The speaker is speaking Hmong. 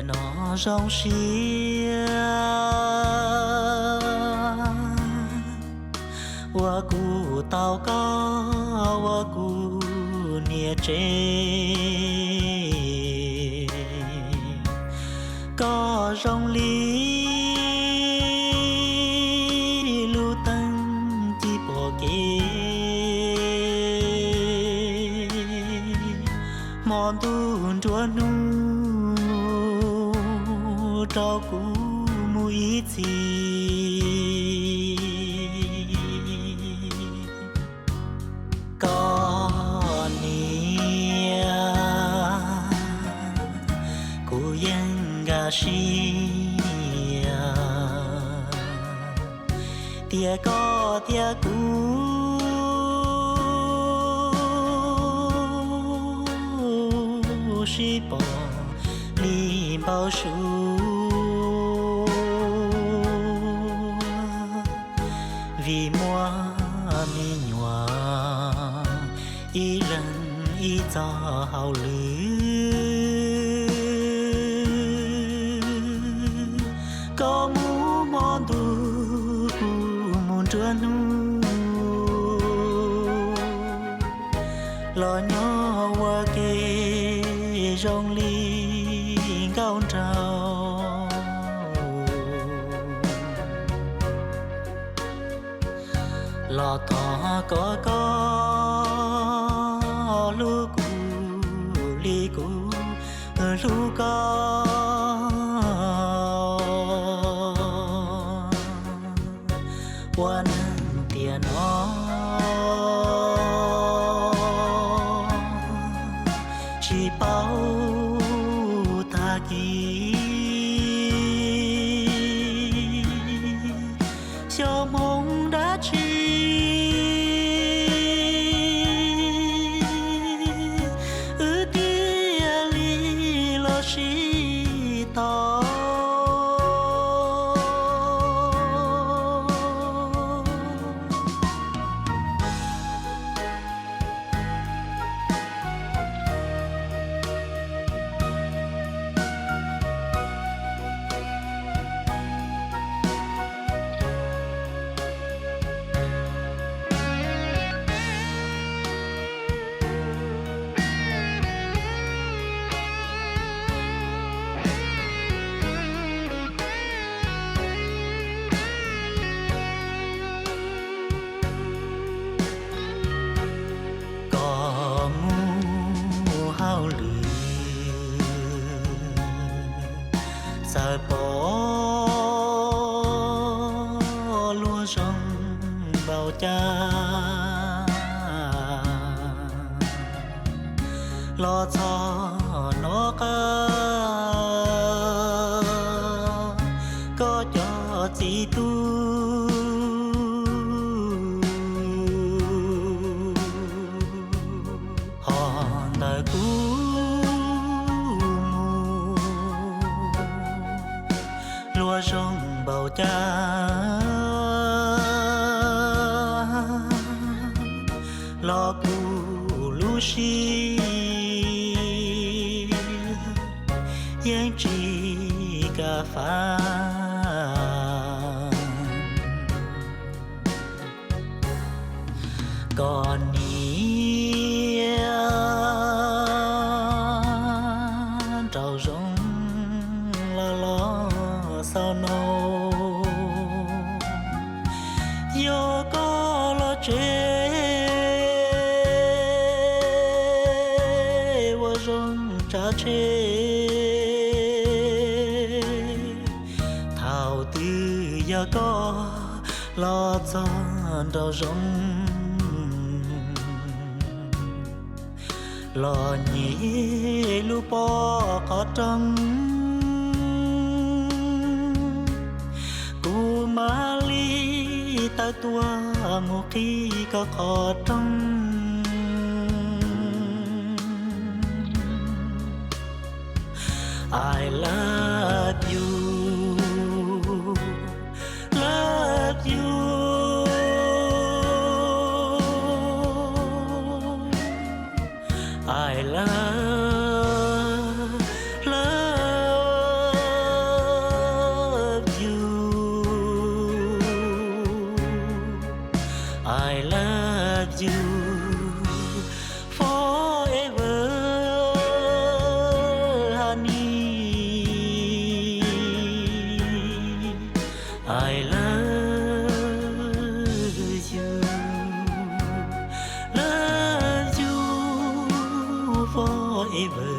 No zoo siab uas kuv tau koj ua kuv niam tsev. Koj zoo li lub teeb ci pom kev, hmo ntuj nruab hnub rau kuv mus ib txhis. Koj niam, kuv yeej nkag siab tias koj thiab kuv sib pom li npau suav, vim muaj me nyuam ib leeg ib txoj hauj lwm. Koj mus hmo ntuj kuv mus nruab hnub, los nyob ua ke zoo li nkauj nraug. Los thov kom koj hlub kuv li kuv hlub koj. Ua neeg tiam no tsis paub tag kis, xyov hmoov dab tsi wb thiaj li los sib tau. Koj mus hauj lwm txawm pom luag zoo npaum cas, los txog nov qab koj cov txiv tub, ho ntawm kuv mus luag zoo npaum cas, los kuv lub siab yeej tsis kam fab. Koj niam, nraum zoov los los xaus no, yog koj los tsev ua zoo tsav tsheb, thaum twg yog koj los txog nraum zoov, los nyem lub pob qhov rooj, kuv mam li tawm tuaj mus qhib koj qhov rooj. I love you, love you, I love, love Ib vwm